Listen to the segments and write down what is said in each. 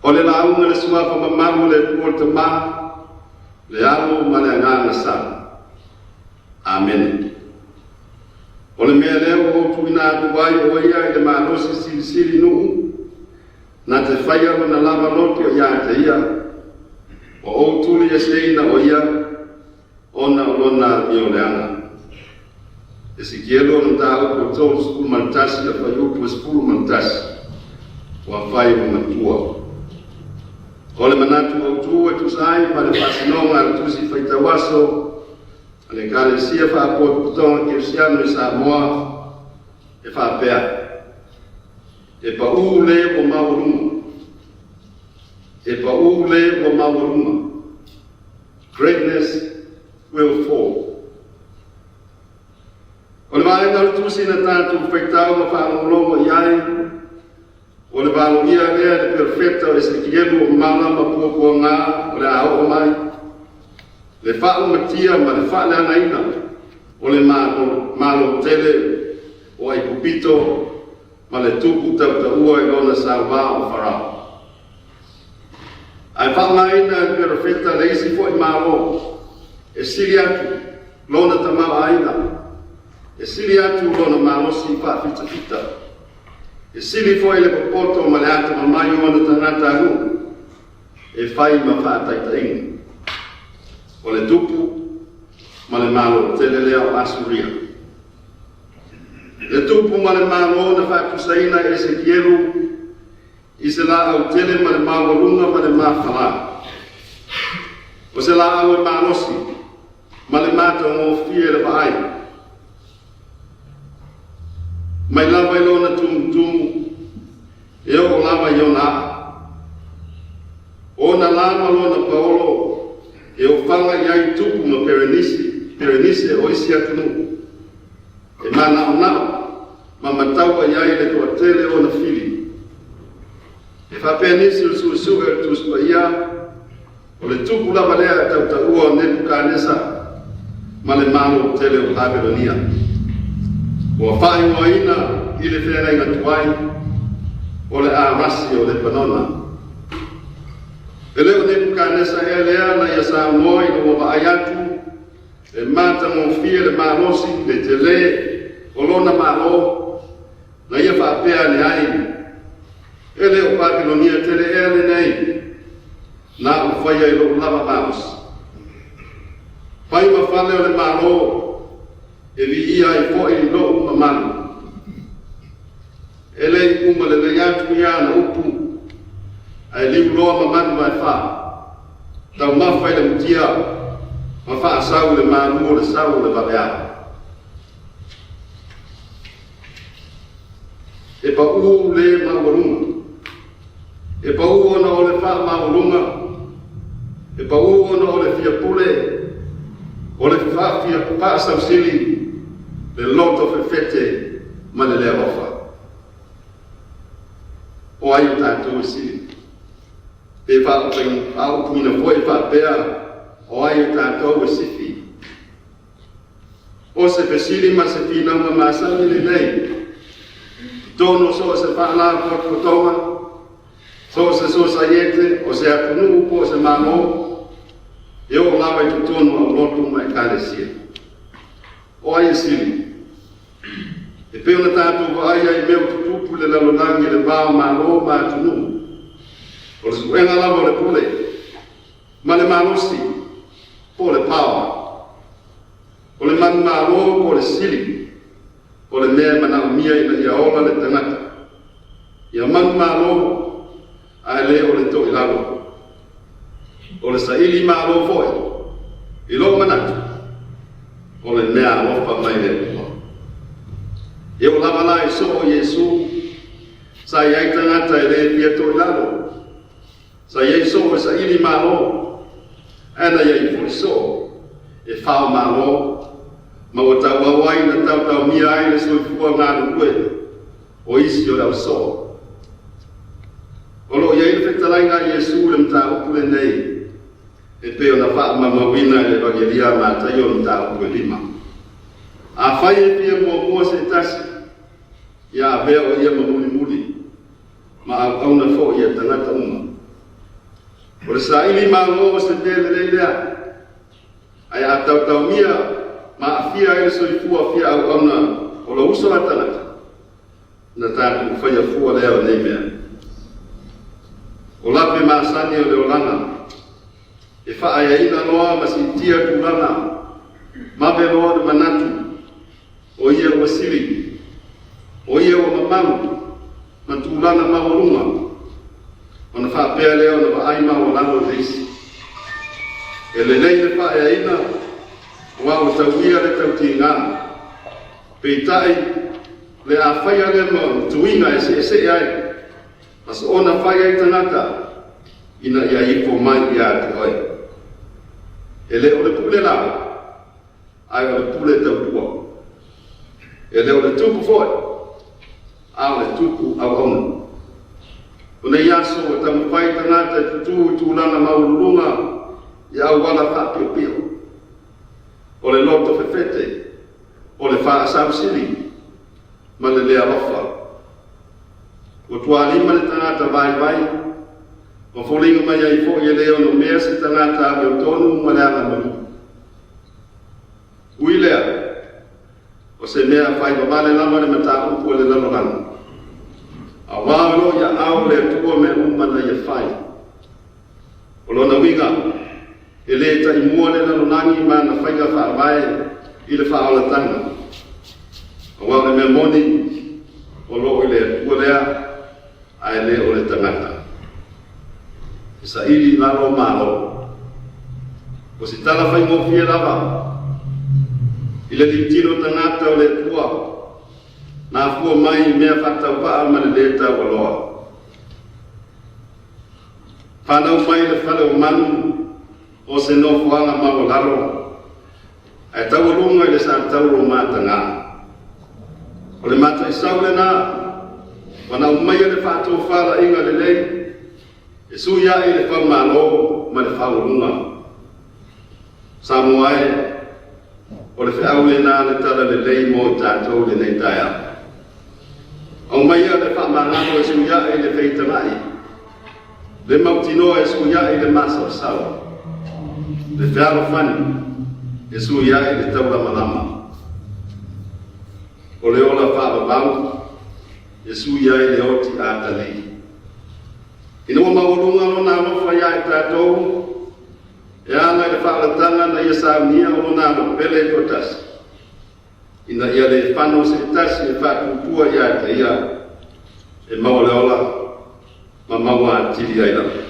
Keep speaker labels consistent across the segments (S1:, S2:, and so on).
S1: O le lauga i le Suafa mamalu o le Atua le Tama, le Alo ma le Agaga Sa. Amene. O le mea lea ua ou tuuina atu ai o ia i le malosi silisili nuu, na te faia lona lava loto ia te ia, ua ou tulieseina o ia, ona o lona amioleaga. Esekielu o le mataupu e 31 le fuaiupu e 11, ua fai ma matua. O le manatu autu e tusa ai ma le faasinoga a le Tusi Faitauaso a le Ekalesia Faapotopotoga Kerisiano i Samoa e faapea, E paū le ua maualuga, e paū le ua maualuga. Greatness will fall. O le vaega o le tusi na tatou faitau ma faalogologo i ai, o le valoia lea e le perofeta o Esekielu o mala ma puapuaga o le a oo mai, le faaumatia ma le faaleagaina o le Malo tele o Aikupito ma le tupu tautaua i lona sauvā o Farao. Ae faaaogaina e le perofeta le isi foi Malo e sili atu lona tamaoaiga, e sili atu lona malosi faafitafita, e sili foi le popoto ma le atamamai o ona tagatanuu e fai ma faataitaiga. O le tupu ma le Malo tele lea o Asuria. Le tupu ma le Malo na faatusaina e Esekielu i se laau tele ma le maualuga ma le mafala. O se laau e malosi ma le matagofie i le vaai. Mai lava i lona tumutumu e oo lava i ona aa. O ona la ma lona paolo e ofaga i ai tupu ma perenisi, perenise o isi atunuu. E manaonao ma mataua i ai le toatele o ona fili. E faapea nisi o le suesue o le Tusi Paia, o le tupu lava lea e tautaua o Nebukanesa ma le Malo tele o Papelonia. Ua faaigoaina i le feagaiga tuai o le Arasi o Lepanona. E le o Nebukanesa ea lea na ia saunoa ina ua vaai atu E matagofie le malosi, le tele o lona Malo, na ia faapea ane ai, E le o Papelonia tele ea lenei na ou faia i lou lava malosi? Fai ma fale o le Malo e viia ai foi lou mamalu. E le i uma lelei atu ia ana upu, ae liuloa ma manu ae-fa, taumafa i le mutia ma faasau i le malu o le sau o le vaveao. E paʻū le maualuga. E paʻū ona o le faamaualuga. E paʻū ona o le fia pule, o le faafia faasausili, le loto fefete ma le le alofa. O ai o tatou e sili? Pe faaupuina foi faapea, o ai o tatou e sifi? O se fesili ma se finauga masani lenei, i totonu o so o se faalapotopotoga, so o se sosaiete, o se atunuu po o se Malo, e oo lava i totonu o aulotu ma Ekalesia. O ai e sili? E pei ona tatou vaai ai i mea o tutupu i le lalolagi i le va o Malo ma atunuu, o le suega lava o le pule ma le malosi po o le power, o le manumalo po o le sili, o le mea e manaomia ina ia ola le tagata. Ia manumalo ae le o le toilalo. O le saili malo foi, i lou manatu, o le mea alofa mai le Atua. E oo lava la i soo o Iesu, sa i ai tagata e le fia toilalo, sa i ai soo e saili malo, ae na i ai foi soo e fao malo, ma ua tauau ai na taotaomia ai le soifua galulue o isi o le ausoo. O lo o i ai le fetalaiga a Iesu i le mataupu lenei e pei ona faamaumauina i le Evagelia a Mataio mataupu e 5. Afai e fia muamua se tasi, ia avea o ia ma mulimuli, ma auauna foi ia tagata uma. O le saili malo o se mea lelei lea, ae a taotaomia ma aafia ai le soifua fia auauna o lou uso a tagata, ona tatou faia fua lea o nei mea. O lape masani o le olaga, e faaeaina loa ma siitia tulaga, vave loa le manatu, o ia ua sili, o ia ua mamalu ma tulaga maualuga, ona faapea lea ona vaai maualalo i le isi. E lelei le faaeaina aua ua tauia le tautiga. Peitai, o le a faia lea ma tuiga e seesee ai, ma soona fai ai tagata ina ia ifo mai ia te oe. E le o le pule la, ae o le pule tautua. E le o le tupu foi, a o le tupu auauna. O nei aso ua taumafai tagata e tutū i tulaga maualuluga i auala faapiopio. O le loto fefete, o le faasausili ma le le alofa. Ua tualima le tagata vaivai, ma foliga mai ai foi e le onomea se tagata amiotonu ma le agamalu. Ui lea, o se mea faivavale lava le mataupu a le lalolagi. Auā o lo o i aao o le Atua mea uma na ia fai. O lona uiga, e le taimua le lalolagi ma ana faiga faavae i le faaolataga. Auā o le mea moni, o lo o i le Atua lea, ae le o le tagata. E saili i lalo o Malo. O se tala faigofie lava i le liutino tagata o le Atua, na afua mai i mea faatauvaa ma le lē taualoa. Fanau mai i le fale o manu o se nofoaga maualalo, ae taualuga i le satauro mataga. O le mataisau lena, ua na aumaia le faatofalaiga lelei, e sui ai le faumalo ma le faualuga. Samoa e, o le feau lena le tala lelei mo i tatou lenei taeao. Aumaia le faamagalo e sui ai le feitagai, le mautinoa e sui ai le masalosalo, le fealofani e sui ai le taulamalama. O le ola faavavau e sui ai le oti atalii. Ina ua maualuga lona alofa iā i tatou, e ala i le faaolataga na ia saunia o lona alo pele e toatasi, ina ia le fano se tasi e faatuatua ia te ia, e maua le ola ma maua atili ai lava.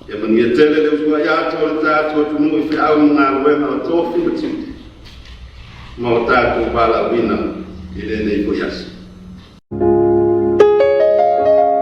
S1: Ia manuia tele le usuai atu o le tatou atunuu i feau ma galuega o tofi ma tiute ma o tatou valaauina i lenei foi aso.